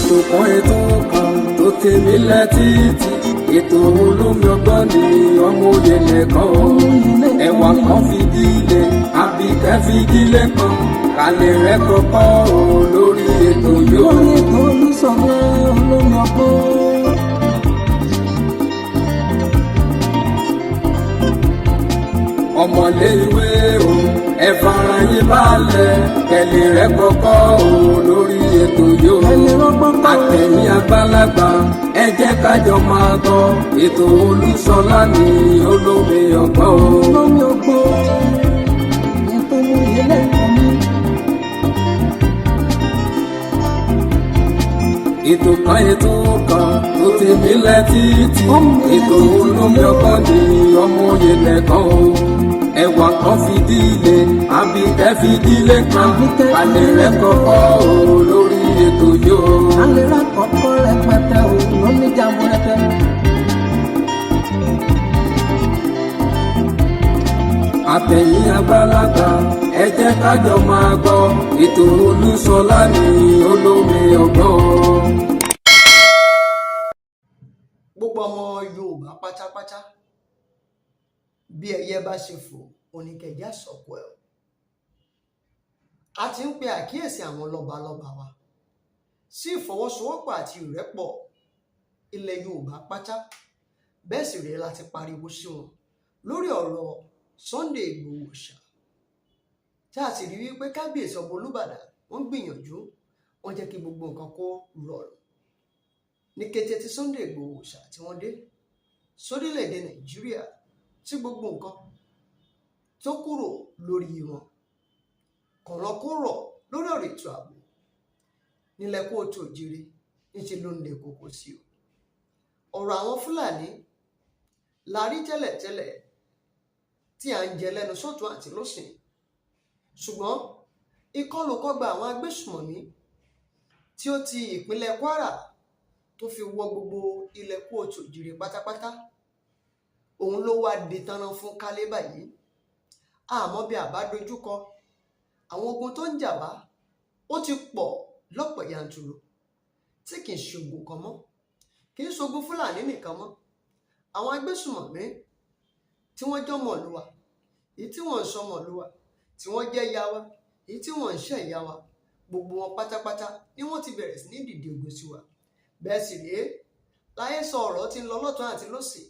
Ètò kan, ètò kan tó tèmi létí, ètò olómi ọgbọ́n ni ọmọ òye lẹ́kọ̀ọ́ ẹwà kan fìdílé àbíkẹ́ fìdílé kan kálẹ̀ rẹ̀ kọ́kọ́ o lórí ètò yóò. Lórí ètò Olúṣọlá olómi ọgbọ́n. Ọmọlé ìwé o, ẹ fara yín balẹ̀, kẹlẹ̀ rẹ̀ kọ́kọ́ o lórí ètò yóò. Ẹni rọ́gbọ́n kọ́. Àtẹ̀yìn àgbàlagbà, ẹ jẹ́ kájọ máa gbọ́ ètò Olúṣọlá ní olómi ọgbọ́n o. Olómi ọgbọ́n ètò oyè lẹ́kọ̀ọ́ mi. Ètò kan, ètò kan tó ti mílẹ̀ títí, ètò olómi ọgbọ́n ní ọmọ òye lẹ́kọ̀ọ́ o, ẹwà kan fìdílé àbíkẹ́ fìdílé kan alẹ́ rẹ̀ kọ́kọ́ o lórí ètò yóò. Alẹ́ rà kọ́kọ́ rẹpẹtẹ o lóníjàmbó rẹpẹ. Àtẹ̀yìn àgbàlagbà, ẹ jẹ́ kájọ máa gbọ́ ètò Olúṣọlá ní olómi ọgbọ́n. Gbogbo ọmọ Yorùbá pátápátá, bí ẹyẹ bá ṣe fò oníkẹjá sọkò ẹ. A ti ń pe àkíyèsí àwọn lọ́balọ́ba wa sí ìfọwọ́sowọ́pọ̀ àti ìrẹ́pọ̀ ilẹ̀ Yorùbá pátá. Bẹ́ẹ̀ sì rèé, láti pariwo sí wọn lórí ọ̀rọ̀ Sunday Ìgbòho Òòṣà, tí a sì rí wípé kábíyèsí ọba Olúbàdàn, wọ́n gbìyànjú, wọ́n jẹ́ kí gbogbo nǹkan kó rọrùn ní kété tí Sunday Ìgbòho Òòṣà tí wọ́n dé sórílẹ̀-èdè Nàìjíríà, tí gbogbo nǹkan tó kúrò lórí wọn kọ̀ọ̀rọ̀ kó rọ̀ lórí ọ̀rọ̀ ètò ààbò nílẹ̀ kóòtù òjìrì, níṣẹ́ ló ń le koko sí o. Ọ̀rọ̀ àwọn Fúlàní la rí tẹ́lẹ̀tẹ́lẹ̀ tí à ń jẹ lẹ́nu sọ́tún àti lọ́sìn, ṣùgbọ́n ìkọlùkọgbà àwọn agbésùmọ̀mí tí ó ti ìpínlẹ̀ Kwara tó fi wọ gbogbo ilẹ̀ kóòtù òjìrì pátápátá, òun ló wá di tanran fún kálé báyìí. Àmọ́ bí a bá dojúkọ àwọn ogun tó ń jà wá, ó ti pọ̀ lọ́pọ̀ yanturu tí kì í ṣogun kan mọ́, kì í ṣogun Fúlàní nìkan mọ́. Àwọn agbésùmọ̀mí tí wọ́n jọ́mọ̀ ìlú wa, èyí tí wọ́n ń sọmọ̀ ìlú wa, tí wọ́n jẹ́ ìyá wa, èyí tí wọ́n ń ṣe ìyá wa, gbogbo wọn pátápátá ni wọ́n ti bẹ̀rẹ̀ sí ní dìde ogun sí wa. Bẹ́ẹ̀ sì rèé, láyé sọ ọ̀rọ̀ tí ń lọ lọ́tún àti lósì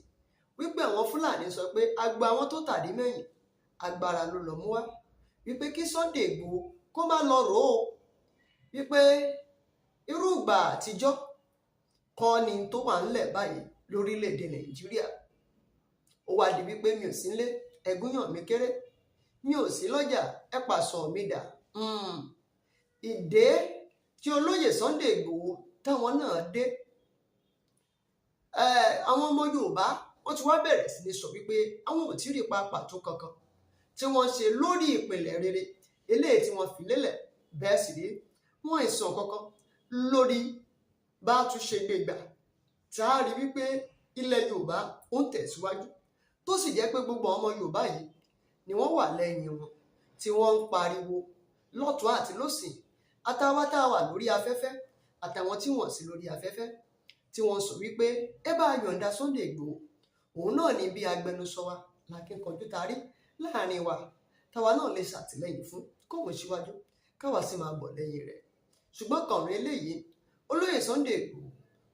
wípé àwọn Fúlàní sọ pé agbo àwọn tó tàdí mẹ́yìn agbára ló lọ mú wá, wípé kí Sunday Ìgbòho kó má lọ rò ó wípé irú ìgbà àtijọ́ kọ́ ni tó wà ńlẹ̀ báyìí lórílẹ̀‐èdè Nàìjíríà. Ó wá di wípé mi ò sí nílé, ẹ̀gúnyàn mi kéré, mi ò sí lọ́jà, ẹ pàṣọ mi dà. Ìdè tí olóyè Sunday Ìgbòho táwọn náà dé, àwọn ọmọ Yorùbá, wọ́n ti wá bẹ̀rẹ̀ sí ní sọ wípé àwọn ò tí ì rí ipa pàtó kankan tí wọ́n ṣe lórí ìpìlẹ̀ rere eléyìí tí wọ́n fi lélẹ̀. Bẹ́ẹ̀ sì rí, wọ́n ìsàn kankan lórí bá a tún ṣe gbé gbà tá a rí wípé ilẹ̀ Yorùbá ó ń tẹ̀síwájú, tó sì jẹ́ pé gbogbo ọmọ Yorùbá yìí ni wọ́n wà lẹ́yìn wọn tí wọ́n ń pariwo lọ́tún àti lọ́sìn, àtàwọn tá a wà lórí afẹ́fẹ́ àtàwọn tí wọ́n sí lórí afẹ́fẹ́, tí wọ́n sọ wípé ẹ bá yọ̀ǹda Sunday Ìgbòho. Òun náà ní bí agbẹnusọ wa lákínkanjú ta rí láàrin wa, táwa náà lè ṣàtìlẹ́yìn fún kóun síwájú, káwa sì máa bọ̀ lẹ́yìn rẹ̀. Ṣùgbọ́n kànrin eléyìí, olóyè Sunday Ìgbòho,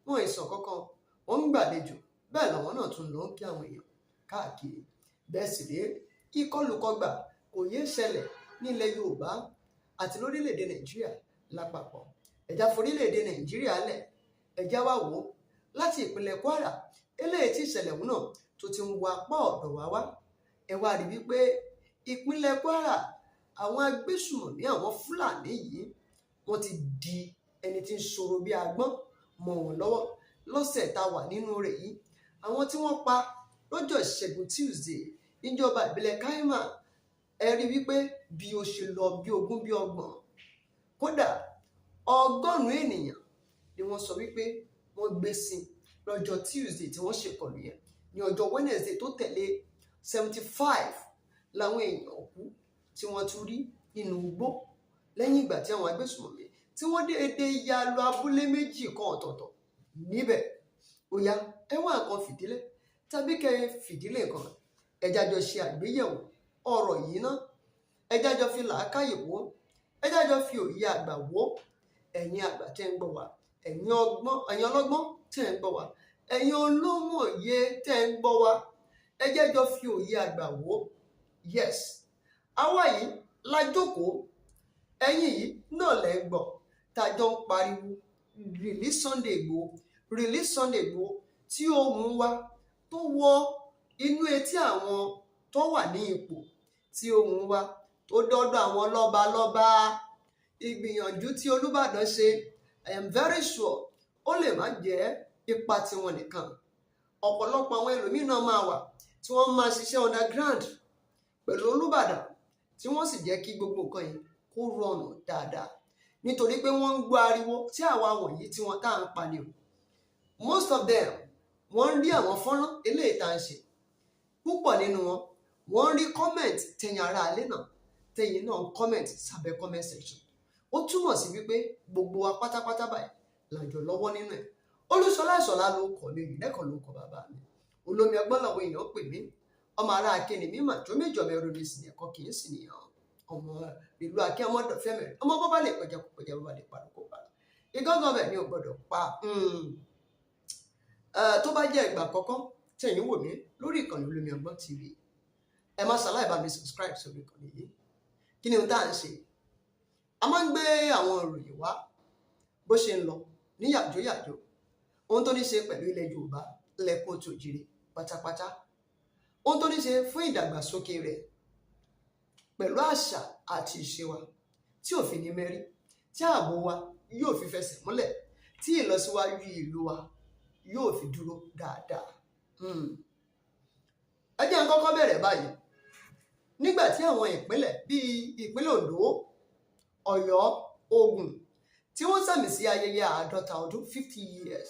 wọn ìsàn kankan, wọn ń gbàlejò, bẹ́ẹ̀ làwọn náà tún lọ ń kí àwọn èèyàn káàkiri. Bẹ́ẹ̀ sì rèé, ìkọlùkọgbà kò yéé ṣẹlẹ̀ nílẹ̀ Yorùbá àti lórílẹ̀‐èdè Nàìjíríà lápapọ̀. Ẹ̀já forílẹ̀‐èdè Nàìjíríà lẹ̀, ẹ̀já wá wò ó láti ìpínlẹ̀ Kwara eléyìí tí ìṣẹ̀lẹ̀ ọ̀hún náà tó ti ń wọ apá ọ̀dọ̀ wá wá. Ẹ wá rí wípé ìpínlẹ̀ Kwara, àwọn agbésùmọ̀mí, àwọn Fúlàní yìí, wọ́n ti di ẹni tí ń ṣòro bí agbọ́n mọ́ wọn lọ́wọ́. Lọ́sẹ̀ tá a wà nínú rẹ̀ yìí, àwọn tí wọ́n pa lọ́jọ́ Ìṣẹ́gun Tuesday níjọba ìbílẹ̀ Kaima, ẹ rí wípé bí ó ṣe lọ bí 20 bí 30, kódà 100 ènìyàn ni wọ́n sọ wípé wọ́n gbé sí lọ́jọ́ Tuesday tí wọ́n ṣèkọlù yẹn. Ní ọjọ́ Wednesday tó tẹ̀lé, 75 làwọn èèyàn kú tí wọ́n tún rí nínú igbó lẹ́yìn ìgbà tí àwọn agbésùmọ̀mí tí Tí wọ́n déédé ya lọ abúlé méjì kan ọ̀tọ̀ọ̀tọ̀ níbẹ̀. Ó yá, ẹ wá nǹkan fìdílé tàbí kẹ́ ẹ fìdílé nǹkan, ẹ jẹ́ á jọ ṣe àgbéyẹ̀wò ọ̀rọ̀ yìí ná. Ẹ jẹ́ á jọ fi làákàyè wò, ẹ jẹ́ á jọ fi òye àgbà wò. Ẹ̀yin àgbà tẹ́ ń gbọ́ wá, ẹ̀yin ọgbọ́n, ẹ̀yin ọlọ́gbọ́n tẹ́ ń gbọ́ wá, ẹ̀yin olómòye tẹ́ ń gbọ́ wá, ẹ jẹ́ jọ fi òye àgbà wò. Yes, àwa yìí la jókòó, ẹ̀yin yìí náà lẹ́ ń gbọ́, tá a jọ ń pariwo "Release Sunday Igboho, release Sunday Igboho", tí ohùn wa tó wọ inú etí àwọn tó wà ní ipò, tí ohùn wa tó dọ́dọ̀ àwọn lọ́balọ́ba. Ìgbìyànjú tí Olúbàdàn ṣe, I am very sure, ó lè má jẹ́ ipa tiwọn nìkan. Ọ̀pọ̀lọpọ̀ àwọn ẹlòmíín náà máa wà tí wọ́n máa ṣiṣẹ́ underground pẹ̀lú Olúbàdàn, tí wọ́n sì jẹ́ kí gbogbo nǹkan yìí kó rọrùn dáadáa, nítorí pé wọ́n ń gbọ́ ariwo tí àwa wọ̀nyí tí wọ́n tá à ń pa ni o. Most of them, wọ́n ń rí àwọn fọ́nrán eléyìí tá à ń ṣe. Púpọ̀ nínú wọn, wọ́n ń rí comment tẹ̀yìn ará alẹ́ náà, tẹ̀yìn náà ń comment sábẹ́ comment section. Ó túmọ̀ sí wípé gbogbo wa pátápátá báyìí làjọ lọ́wọ́ nínú ẹ̀. Olúṣọlá Ìṣọ̀lá ló kọ̀ mí, lẹ́kọ̀ọ́ ló kọ bàbá mi. Olómi ọgbọ́n làwọn èèyàn pè mí. Ọmọ ará akéènì mímà tó méjì, ọmọ ẹrú mi sì ní ẹ̀kọ́ kì í sì nìyàn, ọmọ ìlú akẹ́, ọmọ fẹ́mẹ̀rẹ̀, ọmọ bọ́bá lè pẹja kó pẹja, bọ́bá lè parọ́ kó parọ́, igángan bẹ̀ ni ò gbọ́dọ̀ pa. Tó bá jẹ́ ìgbà àkọ́kọ́ tẹ̀yin wò mí lórí ìkànnì Olómi Ọgbọ́n TV, ẹ má ṣaláì bá mi subscribe sórí ìkànnì yìí. Kí ni ohun tá à ń ṣe? A máa ń gbé àwọn ìròyìn wá bó ṣe ń lọ ní yàjóyàjó, ohun tó ní ṣe pẹ̀lú ilẹ̀ Yorùbá, ilẹ̀ káàárọ̀ oòjíire pátápátá, ohun tó ní ṣe fún ìdàgbàsókè rẹ̀ pẹ̀lú àṣà àti ìṣe wa tí ò fi ní mẹ́rí, tí ààbò wa yóò fi fẹsẹ̀ múlẹ̀, tí ìlọsíwájú ìlú wa yóò fi dúró dáadáa. Ẹ jẹ́ n kọ́kọ́ bẹ̀rẹ̀ báyìí. Nígbà tí àwọn ìpínlẹ̀ bíi ìpínlẹ̀ Oǹdó, Ọ̀yọ́, Ògùn, tí wọ́n sàmì sí ayẹyẹ 50 ọdún, 50 years,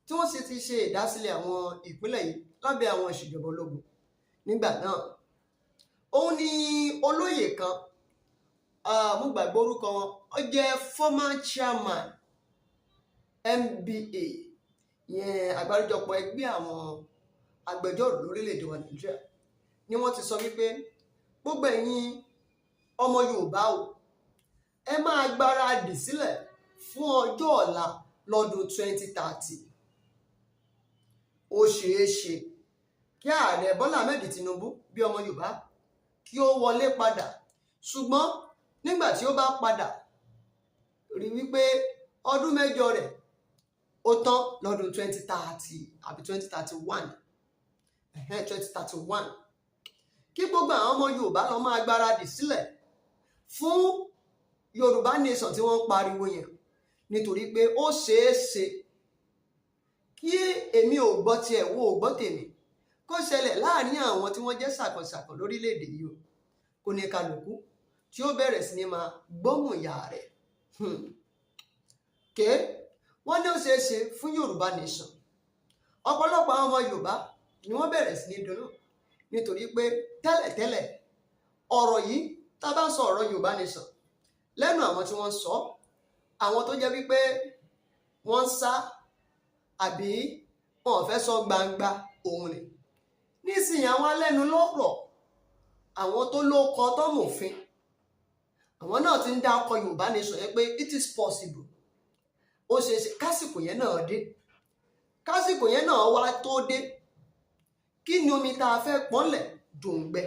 tí wọ́n sì ti ṣe ìdásílẹ̀ àwọn ìpínlẹ̀ yìí lábẹ́ àwọn ìṣèjọba ológun nígbà náà, òun ni olóyè kan, mo gbàgbé orúkọ wọn, ó jẹ́ former chairman NBA yẹn, àgbáríjọpọ̀ ẹgbẹ́ àwọn agbẹjọ́rò lórílẹ̀‐èdè wa Nàìjíríà, ni wọ́n ti sọ wípé gbogbo ẹ̀yin ọmọ Yorùbá o, ẹ máa gbáradì sílẹ̀ fún ọjọ́ ọ̀la lọ́dún 2030. Ó ṣeé ṣe kí Ààrẹ Bọ́lá Ahmed Tinubu bí ọmọ Yorùbá kí ó wọlé padà, ṣùgbọ́n nígbà tí ó bá padà rí wípé ọdún 8 rẹ̀ ó tán lọ́dún 2030 àbí 2031, 2031, kí gbogbo àwọn ọmọ Yorùbá lọ máa gbáradì sílẹ̀ fún Yorùbá Nation tí wọ́n ń pariwo yẹn, nítorí pé ó ṣeé ṣe kí èmi ò gbọ́ tiẹ̀, wo ò gbọ́ tèmi, kó ṣẹlẹ̀ láàrin àwọn tí wọ́n jẹ́ ṣàkànṣàkàn lórílẹ̀‐èdè yìí o, kò ní kálukú tí ó bẹ̀rẹ̀ sí ní máa gbọ́mù ìyá rẹ̀ ké. Wọ́n ní ó ṣeé ṣe fún Yorùbá Nation. Ọ̀pọ̀lọpọ̀ àwọn ọmọ Yorùbá ni wọ́n bẹ̀rẹ̀ sí ní dunnú, nítorí pé tẹ́lẹ̀tẹ́lẹ̀, ọ̀rọ̀ yìí, tá a bá ń sọ ọ̀rọ̀ Yorùbá Nation lẹ́nu àwọn tí wọ́n ń sọ, àwọn tó jẹ́ wípé wọ́n ń sá àbí wọn ò fẹ́ sọ gbangba òun ni. Nísìnyí, àwọn alẹ́nu lọ́rọ̀, àwọn tó lóko tó mòfin, àwọn náà ti ń dá ọkọ̀ Yorùbá Nation yẹn pé it is possible, ó ṣe é ṣe kásìkò yẹn náà dé. Kásìkò yẹn náà wá tó dé, kí ni omi tá a fẹ́ pọ́nlẹ̀ dòǹgbẹ?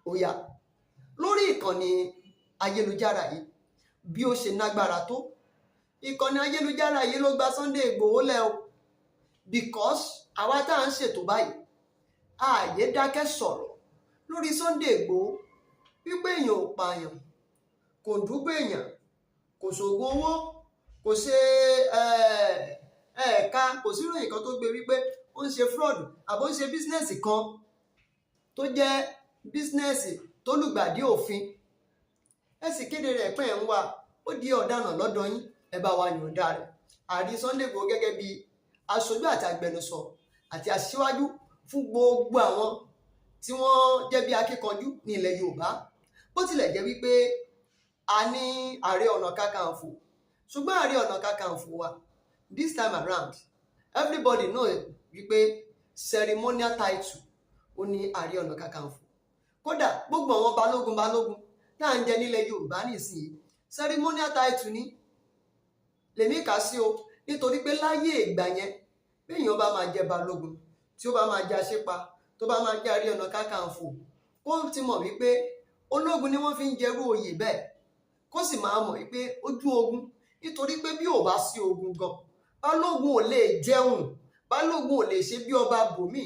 Ó yá, lórí ìkànnì ayélujára yìí, bí ó ṣe nágbára tó, ìkànnì ayélujára yìí ló gba Sunday Igboho lẹ̀ o, because àwa tá à ń ṣètò báyìí, ààyè dákẹ́ sọ̀rọ̀ lórí Sunday Igboho wípé èèyàn ò pààyàn, kò dúgbò èèyàn, kò ṣògùn owó, kò ṣe ẹ̀ẹ̀ka, kò sí ìròyìn kan tó gbé wípé ó ń ṣe fraud àbó ń ṣe business kan tó jẹ́ business tó lùgbàdì òfin. Ẹ sì kéde rẹ̀ pé ẹ̀ ń wá, ó di ọ̀daràn lọ́dọ̀ yín, ẹ bá wa yọ̀ǹda rẹ̀. Àrí Sunday Igboho gẹ́gẹ́ bí aṣojú àti agbẹnusọ àti aṣíwájú fún gbogbo àwọn tí wọ́n jẹ́ bí akíkanjú ní ilẹ̀ Yorùbá, bó tilẹ̀ jẹ́ wípé A ní Ààrẹ Ọ̀nà Kakanfò, ṣùgbọ́n Ààrẹ Ọ̀nà Kakanfò wa this time around, everybody know wípé ceremonial title ó ní Ààrẹ Ọ̀nà Kakanfò. Kódà gbogbo àwọn balógun balógun tá à ń jẹ nílẹ̀ Yorùbá nísìnyí, ceremonial title ní lèmi kà sí o, nítorí pé láyé ìgbà yẹn, béèyàn bá máa jẹ balógun, tí ó bá máa jẹ aṣípa, tó bá máa jẹ Ààrẹ Ọ̀nà Kakanfò, kó ti mọ̀ wípé ológun ni wọ́n fi ń jẹrú oyè bẹ́ẹ̀, kó sì máa mọ̀ wípé ojú ogun, nítorí pé bí ò bá sí ogun gan, balógun ò lè jẹun, balógun ò lè ṣe bí ọba bòmíì.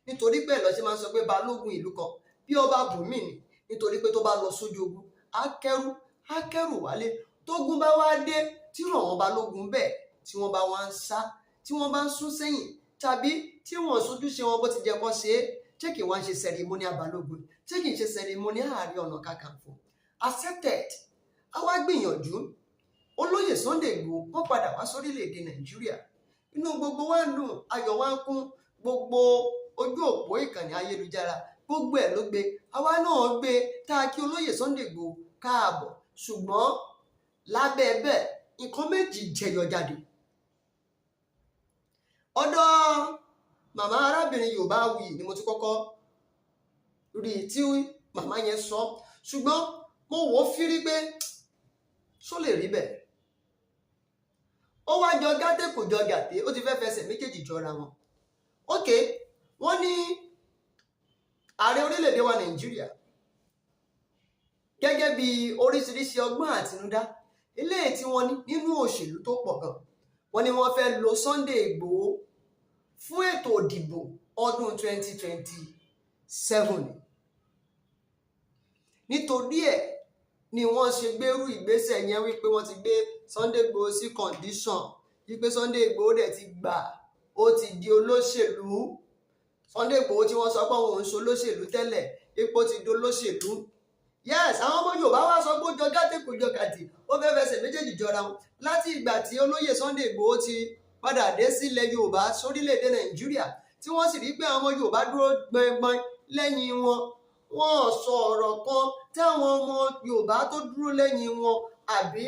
Nítorí bẹ́ẹ̀ lọ ṣe máa ń sọ pé balógun ìlú kan bí ọba bòmíì ni, nítorí pé tó bá lọ sójú ogun, á kẹ́rù, á kẹ́rù wálé. Tógun bá wá dé, tí ràn wọ́n balógun bẹ́ẹ̀, tí wọ́n bá wá ń sá, tí wọ́n bá ń sún sẹ́yìn, tàbí tí wọ́n sojúṣe wọn bó ti jẹ́ kó ṣe é, ṣé kì í wá ń ṣe ceremonial balógun? Ṣé kì í ṣe ceremonial Ààrẹ Ọ̀nà Kakanfò? Accepted. A wá gbìyànjú, olóyè Sunday Igboho, wọ́n padà wá sórílẹ̀-èdè Nàìjíríà. Inú gbogbo wa ń dùn, ayọ̀ wa ń kún. Gbogbo ojú òpó ìkànnì ayélujára, gbogbo ẹ̀ ló gbé, àwa náà gbé tá a kí olóyè Sunday Igboho káàbọ̀. Ṣùgbọ́n lábẹ́ bẹ́ẹ̀, nǹkan méjì jẹyọ jáde. Ọ̀dọ̀ màmá arábìnrin Yorùbá wuyì ni mo ti kọ́kọ́ rí i tí màmá yẹn sọ, ṣùgbọ́n mo wò ó fírí pé ṣó lè rí bẹ́ẹ̀. Ó wá jọ gàtẹ́, kò jọ gàtẹ́, ó ti fẹ́ fẹsẹ̀ méjèèjì jọra wọn. Ok, wọ́n ní ààrẹ orílẹ̀-èdè wa Nàìjíríà, gẹ́gẹ́ bí oríṣiríṣi ọgbọ́n àtinúdá eléyìí tí wọ́n ní nínú òṣèlú tó pọ̀ gan, wọ́n ní wọ́n fẹ́ lo Sunday Igboho fún ètò ìdìbò ọdún 2027. Nítorí ẹ̀ ni wọ́n ṣe gbérú ìgbésẹ̀ yẹn, wípé wọ́n ti gbé Sunday Igboho sí condition, wípé Sunday Igboho dẹ̀ ti gbà, ó ti di olóṣèlú. Sunday Igboho tí wọ́n sọ pé òun ń ṣe olóṣèlú tẹ́lẹ̀, ipò ti di olóṣèlú. Yes, àwọn ọmọ Yorùbá wá sọ pé ó jọ gàtẹ́, kò jọ gàtì, ó fẹ́ fẹsẹ̀ méjèèjì jọra wọn. Láti ìgbà tí olóyè Sunday Igboho ti padà dé sílẹ̀ Yorùbá, sórílẹ̀-èdè Nàìjíríà, tí wọ́n sì rí pé àwọn ọmọ Yorùbá dúró gbọngbọn lẹ́yìn wọn, wọ́n sọ ọ̀rọ̀ kan tí àwọn ọmọ Yorùbá tó dúró lẹ́yìn wọn, àbí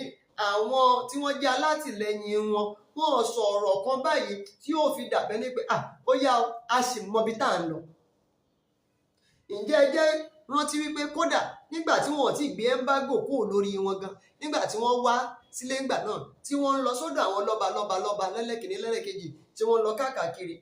àwọn tí wọ́n jẹ́ alátìlẹyìn wọn, wọ́n sọ ọ̀rọ̀ kan báyìí tí yóò fi dàbẹ́ ní pé, ah, ó yá, a sì mọbi tá à ń lọ. Ǹjẹ́ ẹ jẹ́ rántí wípé kódà nígbà tí wọ́n ti gbé embargo kúrò lórí wọn gan, nígbà tí wọ́n wá sílé ńgbà náà, tí wọ́n ń lọ sọ́dọ̀ àwọn lọ́ba lọ́ba lọ́ba lẹ́lẹ́kìnní lẹ́lẹ́kejì, tí wọ́n lọ káàkiri,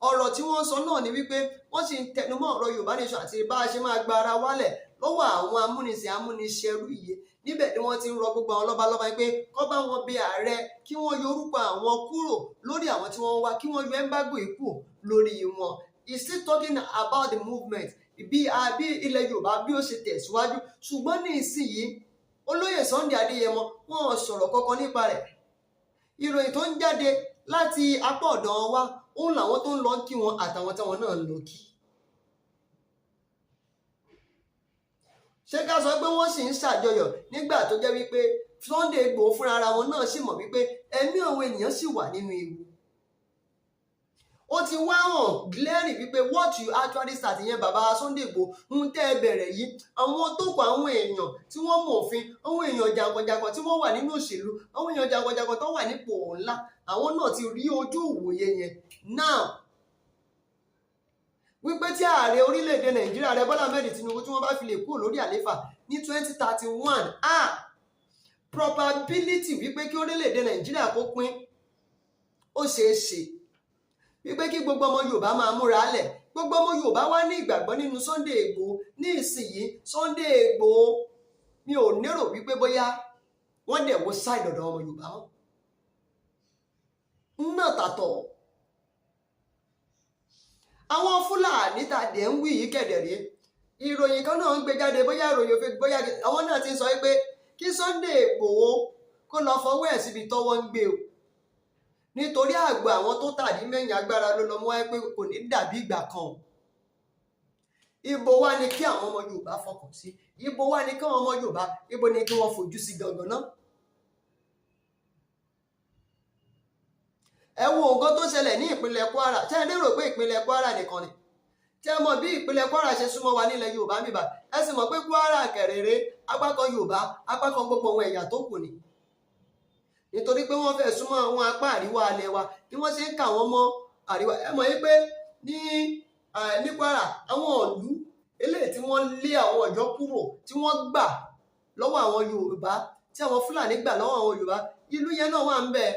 ọ̀rọ̀ tí wọ́n sọ náà ni wípé wọ́n sì ń tẹnumọ́ ọ̀rọ̀ Yorùbá nation àti bá a ṣe máa gba ara wálẹ̀ lọ́wọ́ àwọn amúnisìn amúniṣẹrú yìí. Níbẹ̀ ni wọ́n ti ń rọ gbogbo àwọn lọ́balọ́ba pé kó bá wọn bẹ ààrẹ, kí wọ́n yọ orúkọ àwọn kúrò lórí àwọn tí wọ́n ń wá, kí wọ́n yọ embargo yìí kúrò lórí wọn. He still talking about the movement, bí ilẹ̀ Yorùbá bí ó ṣe tẹ̀síwájú. Ṣùgbọ́n ní ìsinyìí, olóyè Sunday Adéyẹmọ, wọn ò sọ̀rọ̀ kankan nípa rẹ̀. Ìròyìn tó ń jáde láti apá ọ̀dọ̀ wa, òun làwọn tó ń lọ kí wọn àtàwọn táwọn náà ń lọ kí. Ṣé ká sọ pé wọ́n sì ń ṣàjọyọ̀ nígbà tó jẹ́ wípé Sunday Igboho fúnra ara wọn náà sì mọ̀ wípé ẹ̀mí àwọn ènìyàn sì wà nínú ewu? Ó ti wá hàn glaring wípé what you actually start yẹn, bàbá Sunday Igboho, ń tẹ́ ẹ bẹ̀rẹ̀ yìí, àwọn tó kọ, àwọn èèyàn tí wọ́n mọ̀ òfin, àwọn èèyàn jàǹkànjàǹkàn tí wọ́n wà nínú òṣèlú, àwọn èèyàn jàǹkànjàǹkàn tó wà nípò ńlá, àwọn náà ti rí ojú ìwòye yẹn now, wípé tí ààrẹ orílẹ̀-èdè Nàìjíríà, Ààrẹ Bọ́lá Ahmed Tinubu, tí wọ́n bá fi lè kúrò lórí àlééfà ní 2031, probability wípé kí orílẹ̀-èdè Nàìjíríà kó pín, ó ṣeé ṣe wípé kí gbogbo ọmọ Yorùbá máa múra lẹ̀. Gbogbo ọmọ Yorùbá wá ní ìgbàgbọ́ nínú Sunday Igboho ní ìsinyìí. Sunday Igboho, mi ò nérò wípé bóyá wọ́n dẹ̀ wo side ọ̀dọ̀ ọmọ Yorùbá mọ́ náà tàtọ̀. Àwọn Fúlàní tá a dẹ̀ ń wí yìí kẹ̀dẹ̀ rí, ìròyìn kan náà ń gbé jáde, bóyá ìròyìn òfin, bóyá àwọn náà ti ń sọ pé kí Sunday Igboho kó lọ fọwọ́ ẹ̀ síbi tọ́wọ́ ń gbé o, nítorí àgbà àwọn tó tàdí mẹ́yìn agbára ló lọ mú wáyé pé kò ní dàbí ìgbà kan o. Ibo wá ni kí àwọn ọmọ Yorùbá fọkàn sí? Ibo wá ni kí àwọn ọmọ Yorùbá, ibo ni kí wọ́n fojú sí gangan náà? Ẹ wo nǹkan tó ṣẹlẹ̀ ní ìpínlẹ̀ Kwara. Ṣé ẹ lérò pé ìpínlẹ̀ Kwara nìkan ni? Tí ẹ mọ̀ bí ìpínlẹ̀ Kwara ṣe súnmọ́ wa nílẹ̀ Yorùbá bíbá, ẹ sì mọ̀ pé Kwara kẹrẹ̀rẹ̀ Apá kan Yorùbá, apá kan gbogbo àwọn ẹ̀yà tó kù ni, nítorí pé wọ́n fẹ́ súnmọ́ àwọn apá àríwá alẹ́ wa bí wọ́n ṣe ń kà wọ́n mọ́ àríwá. Ẹ mọ̀ yí pé ní Kwara, àwọn ìlú eléyìí tí wọ́n lé àwọn Ọ̀yọ́ kúrò, tí wọ́n gbà lọ́wọ́ àwọn Yorùbá, tí àwọn Fúlàní gbà lọ́wọ́ àwọn Yorùbá, ìlú yẹn náà wà ń bẹ̀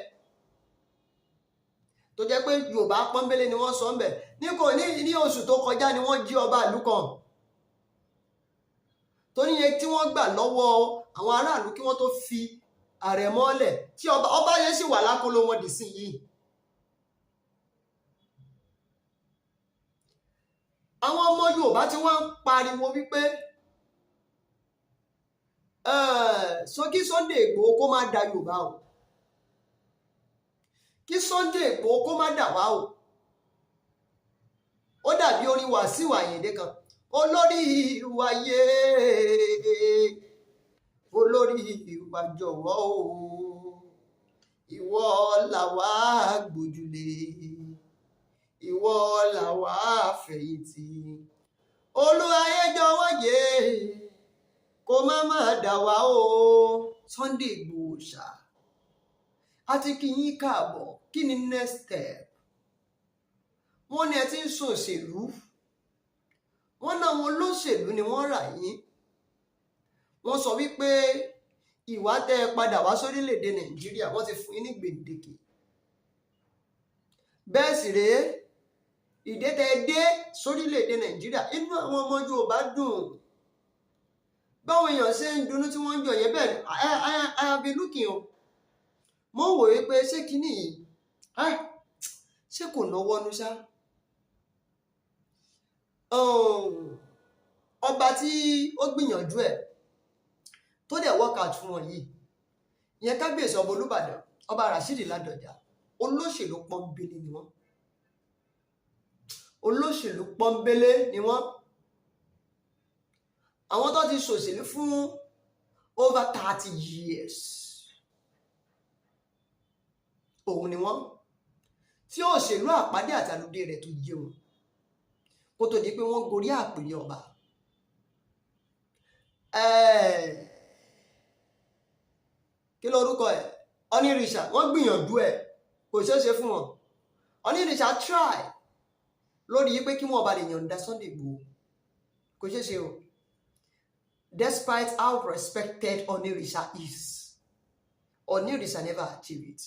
tó jẹ́ pé Yorùbá pọ́nbélé ni wọ́n sọ ń bẹ̀. Ní kò ní oṣù tó kọjá ni wọ́n jí ọba ìlú kan tó níye tí wọ́n gbà lọ́wọ́ àwọn aráàlú kí wọ́n tó fi ààrẹ mọ́lẹ̀, tí ọba yẹn sì wà lákọlò wọn dì sí yìí. Àwọn ọmọ Yorùbá tí wọ́n ń pariwo wípé kí Sunday Igboho kó má da Yorùbá o, kí Sunday Igboho kó má dà wá o. Ó dàbí orin Wàsíù Àyìndé kan: "Olórí wa yé, olórí wa jọ̀wọ́ o, ìwọ làwa gbójúlé, ìwọ làwa fẹ̀yìntì, olúwayé jọ̀wọ́ yé, kó má má dà wá o." Sunday Igboho ṣá àti kí yín káàbọ̀. Kí ni next step? Wọ́n ní ẹ ti ń ṣòṣèlú, wọ́n náà wọn olóṣèlú ni wọ́n rà yín. Wọ́n sọ wípé ìwà tẹ́ ẹ padà wá sórílẹ̀‐èdè Nàìjíríà, wọ́n ti fún yín ní gbèdéke. Bẹ́ẹ̀ sì rèé, ìdé tẹ́ ẹ dé sórílẹ̀‐èdè Nàìjíríà, inú àwọn ọmọ Yorùbá dùn. Báwọn èèyàn ṣe ń dunnú tí wọ́n ń jọ yẹn, bẹ́ẹ̀ ni I have been looking o. Mo ń wòye pé ṣé kinní yìí, ah, ṣé kò náwó nu ṣá? Ọba tí ó gbìyànjú ẹ̀ tó dẹ̀ work out fún wọn yìí, ìyẹn kábíyèsí ọba Olúbàdàn, Ọba Rashidi Ládọjà, olóṣèlú pọ́nbélé ni wọ́n, olóṣèlú pọ́nbélé ni wọ́n. Àwọn tó ti ṣòṣèlú fún over 30 years òun ni wọ́n, tí òṣèlú àpádé àti àlùdé rẹ̀ tó yé wọn kó tó di pé wọ́n gorí àpèrè ọba. Kí lórúkọ ẹ̀? Onírìṣà, wọ́n gbìyànjú ẹ̀, kò ṣeé ṣe fún wọn. Onírìṣà try lórí pé kí wọ́n ba lè yọ̀ǹda Sunday Igboho, kò ṣeé ṣe o. Despite how respected Onírìṣà is, Onírìṣà never achieve it.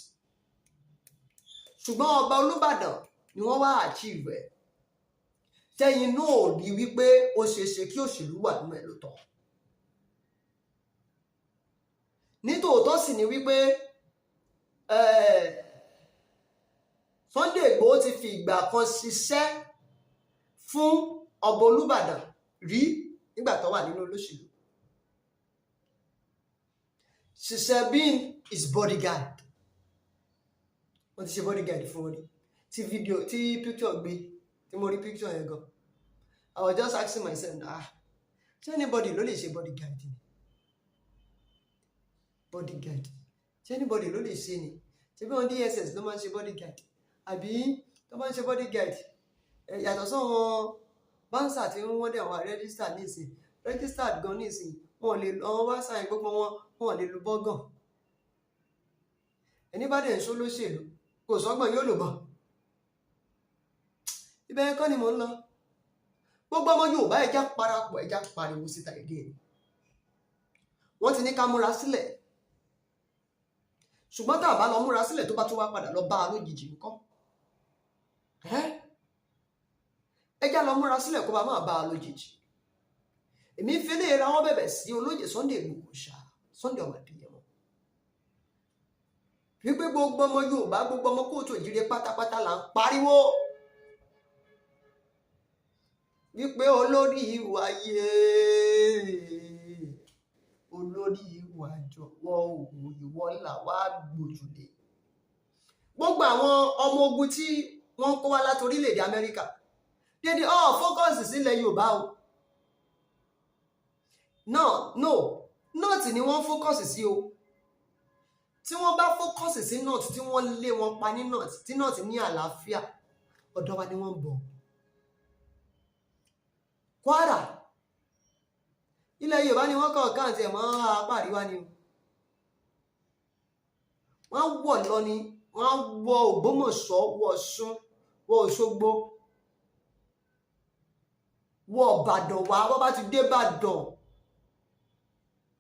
Ṣùgbọ́n ọba Olúbàdàn ni wọ́n wá achieve ẹ̀. Tẹ́yìn náà ò rí wípé ó ṣeé ṣe kí òṣèlú wà nínú ẹ̀ lóòótọ́? Nítòótọ́ sì ni wípé Sunday Igboho ti fi ìgbà kan ṣiṣẹ́ fún ọba Olúbàdàn rí nígbà tó wà nínú olóṣèlú, ṣiṣẹ́ being his bodyguard. Wọ́n ti ṣe bodyguard fún wọn rí, tí fídíò, tí picture gbé, tí mo rí picture yẹn gan, I was just asking myself, "Ah, ṣé anybody ló lè ṣe bodyguard ni? Bodyguard, ṣé anybody ló lè ṣe ni? Ṣé bí wọn DSS ló máa ń ṣe bodyguard, àbí tó máa ń ṣe bodyguard?" Yàtọ̀ sọ́wọ́n bouncer tí wọ́n dẹ̀ wà register nísìn, registered gan nísìn, wọn ò lè àwọn wá sáyẹn gbogbo wọn, wọn ò lè lu bọ́gàn. Ẹni bá dẹ̀ ń sọ lóṣèlú, kò sọ́gbọ̀n yóò lò bọ̀. Ibẹ̀ kọ́ ni mò ń lọ. Gbogbo ọmọ Yorùbá, ẹja parapọ̀, ẹja pariwo síta again. Wọ́n ti ní ká múra sílẹ̀, ṣùgbọ́n tá a bá lọ múra sílẹ̀, tó bá tún wá padà lọ bá a lójijì ńkọ́? Ẹja lọ múra sílẹ̀ kó bá máa bá a lójijì. Èmi ń fẹ́lẹ́ ra wọ́n bẹ̀bẹ̀ sí olóyè Sunday Igboho ṣá, Sunday ọmọ Adéyẹmọ, wípé gbogbo ọmọ Yorùbá, gbogbo ọmọ káàárọ̀ oòjíire pátápátá là ń pariwo wípé olórí wa yé, olórí wa jọ̀wọ́ òun, ìwọ là wá gbójúlé. Gbogbo àwọn ọmọ ogun tí wọ́n kó wá láti orílẹ̀-èdè Amẹ́ríkà dédé ọ̀ focus sílẹ̀ Yorùbá o. No, no, north ni wọ́n focus sí o. Tí wọ́n bá focus sí north, tí wọ́n lé wọn pa ní north, tí north ní àlàáfíà, ọ̀dọ̀ wa ni wọ́n ń bọ̀. Kwara Ilẹ̀ Yorùbá ni wọ́n kọ̀ káàntì ẹ̀ mọ́ apá àríwá ni o. Wọ́n wọ̀ lọ ni, wọ́n wọ Ògbómọ̀ṣọ́, wọ Ọ̀ṣun, wọ Òṣogbo, wọ Ìbàdàn wá. Wọ́n bá ti dé Ìbàdàn,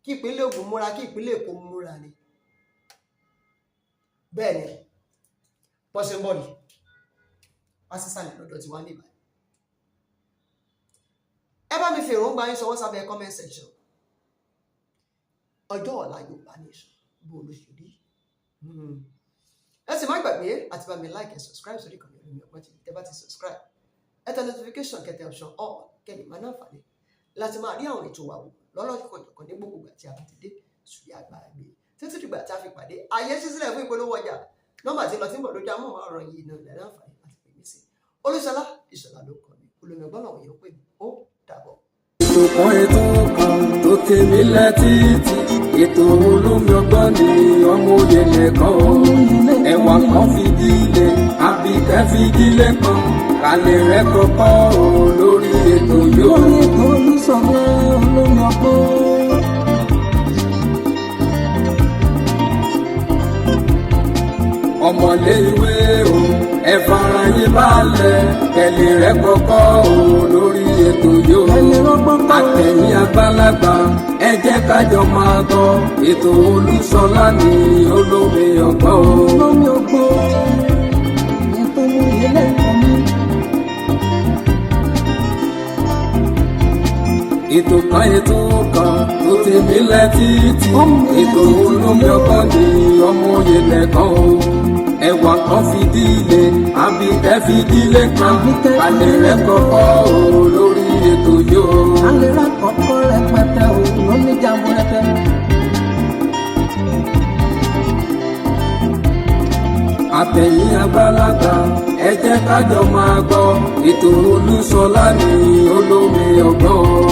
kí ìpínlẹ̀ Ògùn múra, kí ìpínlẹ̀ Èkó múra ni. Bẹ́ẹ̀ ni bọ́sẹ̀ ń bọ̀ ni wá sísàlẹ̀ lọ́dọ̀ tí wọ́n ní ìbàdàn. Ẹ bá mi fi èròǹgbà yín ṣọwọ́ sábẹ́ comment section. Ọjọ́ ọ̀la Yorùbá Nation, bó ló ṣe rí? Ẹ sì má gbàgbé àti bá mi like and subscribe sórí ìkànnì Olómi Ọgbọ́n TV. Tẹ́ bá ti subscribe, ẹ tẹ notification, kẹ́ tẹ option all, kẹ́ lè máa náǹfààní láti máa rí àwọn ètò wa wò lọ́lọ́kanòjọ̀kan ní gbogbo ìgbà tí a bá ti dé sórí àgbàgbé. Títí dìgbà tí a fi pàdé, àyè ṣí sílẹ̀ fún ìpolówó ọjà. Nọ́mbà tí lọ tí ń bọ̀ lójú amóhùnmáwòrán yìí náà lẹ́nu àǹfààní láti pè mí sí. Olúṣọlá Ìṣọ̀lá ló kọ́ mi, Olómi Ọgbọ́n làwọn èèyàn pè mí. Ó dàbọ̀. Ètò kan, ètò kan tó tèmi lẹ́tìtì, ètò Olómi Ọgbọ́n ni. Ọmọ òye nìkan o, ẹwà kan fìdílé, Àbíkẹ́ fìdílé kan kálẹ̀ rẹ̀ kọ́kọ́ o lórí ètò yóò. Lórí ètò Olúṣọlá Olómi Ọgbọ́n. Ọmọlé ìwé o, ẹ fara yín balẹ̀, kẹlẹ̀ rẹ̀ kọ́kọ́ o lórí ètò yóò. Kẹ́lẹ́ rọ́gbọ́n kọ́. Àtẹ̀yìn àgbàlagbà, ẹ jẹ́ kájọ máa gbọ́ ètò Olúṣọlá ní Olómi Ọgbọ́n o. Olómi Ọgbọ́n ètò mú ilé ẹ̀kọ́ mi. Ètò kan, ètò kan tó ti mílẹ̀ títì, ètò Olómi Ọgbọ́n ní. Ọmọ òye lẹ́kàn o, ẹwà kan fìdílé, Àbíkẹ́ fìdílé kan alẹ́ rẹ̀ kọ́kọ́ o lórí ètò yóò. Alẹ́ rà kọ́kọ́ rẹpẹtẹ o lóní jamburẹtẹ. Àtẹ̀yìn àgbàlagbà, ẹ jẹ́ kájọ máa gbọ́ ètò Olúṣọlá ní Olómi Ọgbọ́n.